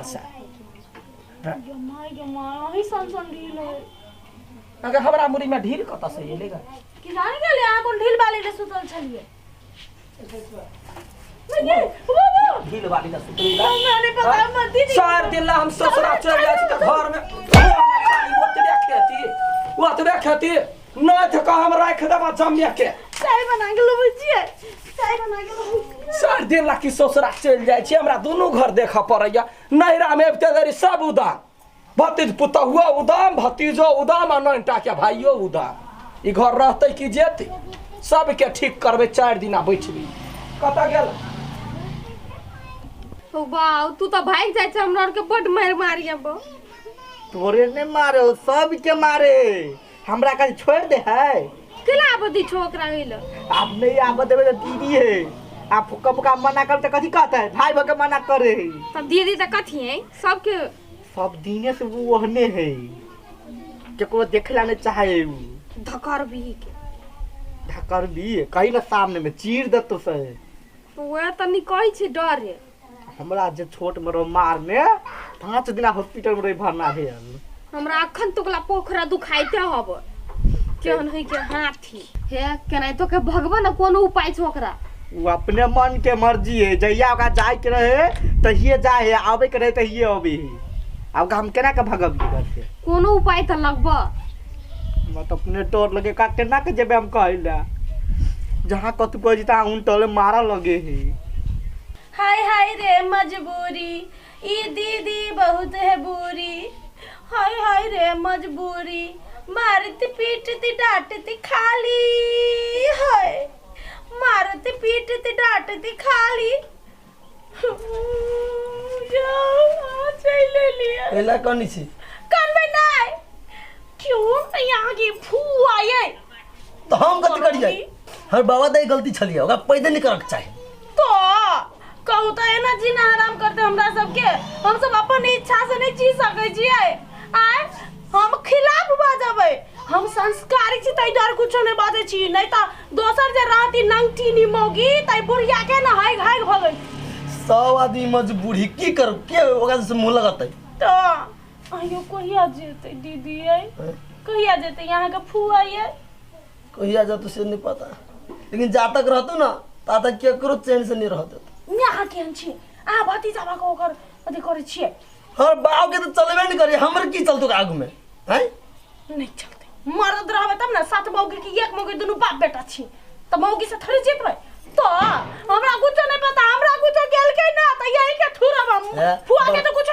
My गे my अही सन सन ढील है। अगर हमरा मुरी में ढील कत से एलेगा कि जाने गेले अहाँ कोन ढील वाली ले सुतल छलिए। ढील वाली ले सुतल हमरा नहीं पता मत दीदी 4 दिन ला हम ससुरा चल जाइ छी त घर में खाली ओतबे खेती ओतबे खेती नहीं त हम राख देबा जमिया के। चाय बना के लबै छियै, चाय बना के लबै। 4 दिन ला की ससुरा चल जाइ छी, हमरा दुनू घर देखऽ पड़ैया। नैहरा में अबिते देरी सब उदाम, भतीज पुतहुओ उदाम, भतीजो उदाम आ नैनटा के भाइयो उदाम। ई घर रहतै कि जेतै? सबके ठीक करबै। 4 दिना बैठबै। कतऽ गेल? ओ बाउ तू तो भाग जाइ छै, हमरा आर के बड मार मारिया बो। तोरे ने मारे सबके मारे, हमरा कल छोड़ दे है। केला आबऽ दी छो ओकरा ओइल? आप नहीं आबऽ देबै त दीदी है, आप फुक्का फुक्का मना कर त कथी कहता है? भाई भके मना करे है। तब दीदी त कथी है सबके? सब दिने से वो ओहने है, केकरो देखला नहीं चाहे उ। धकर भी के धकर भी कहीं ना सामने में चीर देतो से। वह त नहीं कहै छै डर है। हमरा जे छोट में रहो मारने 5 दिना हॉस्पिटल में रही भरना भेल। हमरा अखन तोकला पोखरा दुखाइते हब केहन है के हाथी हे केनाहितो के भगवान न कोनो उपाय छो ओकरा। वो अपने मन के मर्जी है, जहिया ओकरा जाय के रहे तहिए जाए है, आबे के रहे तहिए आबे है। अब हम केना के भगबियै घर से? कोनो उपाय त लगब। मत अपने डर लगे का केना के जेबे हम कहैला, जहाँ कतु कहै छी तहाँ उन टले मारा लगे है। हाय हाय रे मजबूरी, ई दीदी बहुत है बुरी। हाय हाय रे मजबूरी, मारती पीटती डांटती खाली। हाय मारती पीटती डांटती खाली। चल लिया एला कनी छी करबे नहीं क्यों नहीं आगे फुआ ये तो हम गलती करियै। हमर बाबा दाई गलती छलियै, ओकरा पैदे नहीं करक चाही। तो कहू तो एना जीना हराम करते हमरा सबके, हम सब अपन इच्छा से नहीं जी सकै छियै। आय हम खिलाफ बाजबै, हम संस्कारी छी तै डर कुछो नहीं बाजै छी, नहीं त दोसर जे रहती नंगटी नी मौगी तै बुढ़िया के न हाय हाय भऽ गेल। सब आदमी मजबूरी की करू के ओकरा से मुंह लगतै। तो आयो कहिया जेतै दीदी आई, कहिया जेतै यहाँ के फुआ ये? कहिया जतौ से नहीं पता, लेकिन जा तक रहतौ ना ता तक केकरो चैन से नहीं रहतौ। यहाँ केहन छी अहाँ भतीजा भऽ कऽ ओकर अथी करै छियै? हमर बाप के तो चलबे नहीं करी, हमर की चलतौ आगू में? हैं नहीं चलतै, मरद रहबै तब ना। 7 मौगी की 1 मौगी दुनू बाप बेटा छी त मौगी से थोड़े जीतबै। तो हमरा कुछो नहीं पता, हमरा कुछो गेलकै ना त यही के थुरब हम। फुआ के तो कुछो